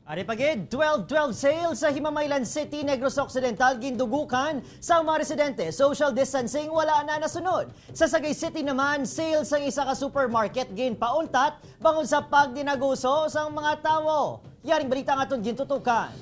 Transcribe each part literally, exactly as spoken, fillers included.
Ari pa gid, twelve twelve sale sa Himamaylan City, Negros Occidental, gindugukan sa mga residente. Social distancing wala na nasunod. Sa Sagay City naman, sale sa isa ka supermarket ginpauntat bangod sa pagdinaguso sang mga tawo. Yaring balita ang aton gintutukan.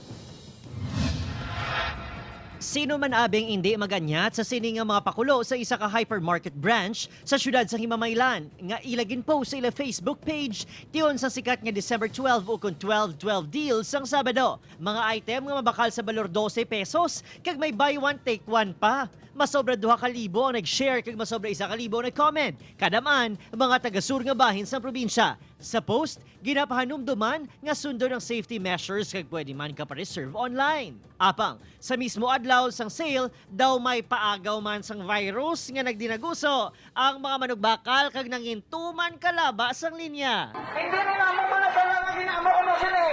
Sino man abing indi maganyat sa sini nga mga pakulo sa isa ka hypermarket branch sa siyudad sa Himamaylan nga ila ginpost sa ila Facebook page tion sa sikat nga December twelve ukon twelve twelve deal sang Sabado. Mga item nga mabakal sa balor dose pesos kag may buy one take one pa. Masobra duha ka libo ang nag-share kag masobra isa ka libo ang nag-comment. Kadaman, mga taga-sur nga bahin sang probinsya. Sa post, ginapahanumduman nga sundon ang safety measures kag pwede man ka pa-reserve online. Apang, sa mismo adlaw sang sale, daw may paagaw man sang virus nga nagdinaguso ang mga manugbakal kag nangintuman kalaba sang linya. Hindi na namo mga dala nga ginamo ko na sini.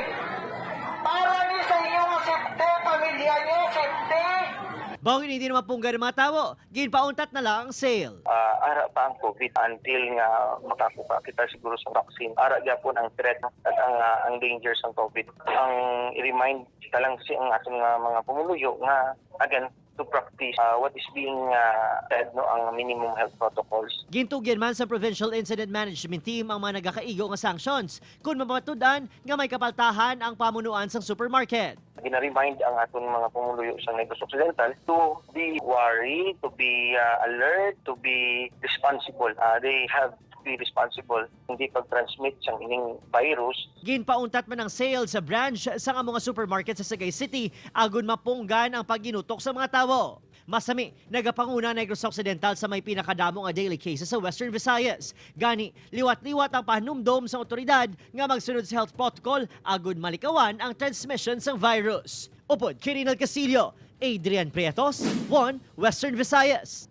Para ni sa inyo nga safety, pamilya niyo, safety. Bangod hindi na mapunggan ang mga tawo, ginpauntat na lang ang sale. Ah, ara pa ang COVID until nga makakuha kita siguro sa vaccine. Ara gyapon ang threat at ang, ah, ang danger sa COVID. Ang i-remind kita lang si ang ating, ah, mga pumuluyo nga, again, to practice, ah, what is being, ah, said, no, ang minimum health protocols. Gintugyan man sa Provincial Incident Management Team ang mga nagakaigo nga sanctions kon mapamatud-an nga may kapaltahan ang pamunuan sang supermarket. Gina-remind ang aton mga pumuluyo sa Negros Occidental to be wary, to be, ah, alert, to be responsible. Ah, they have to be responsible, hindi pag-transmit sang ining virus. Ginpauntat man ang sale sa branch sang amo nga supermarket sa Sagay City agod mapunggan ang pagginutok sa mga tawo. Masami, nagapanguna ang Negros Occidental sa may pinakadamo nga daily cases sa Western Visayas. Gani, liwat-liwat ang pahanumdom sa awtoridad nga magsunod sa health protocol agud malikawan ang transmission sang virus. Upod kay Rinald Castillo, Adrian Prietos, One Western Visayas.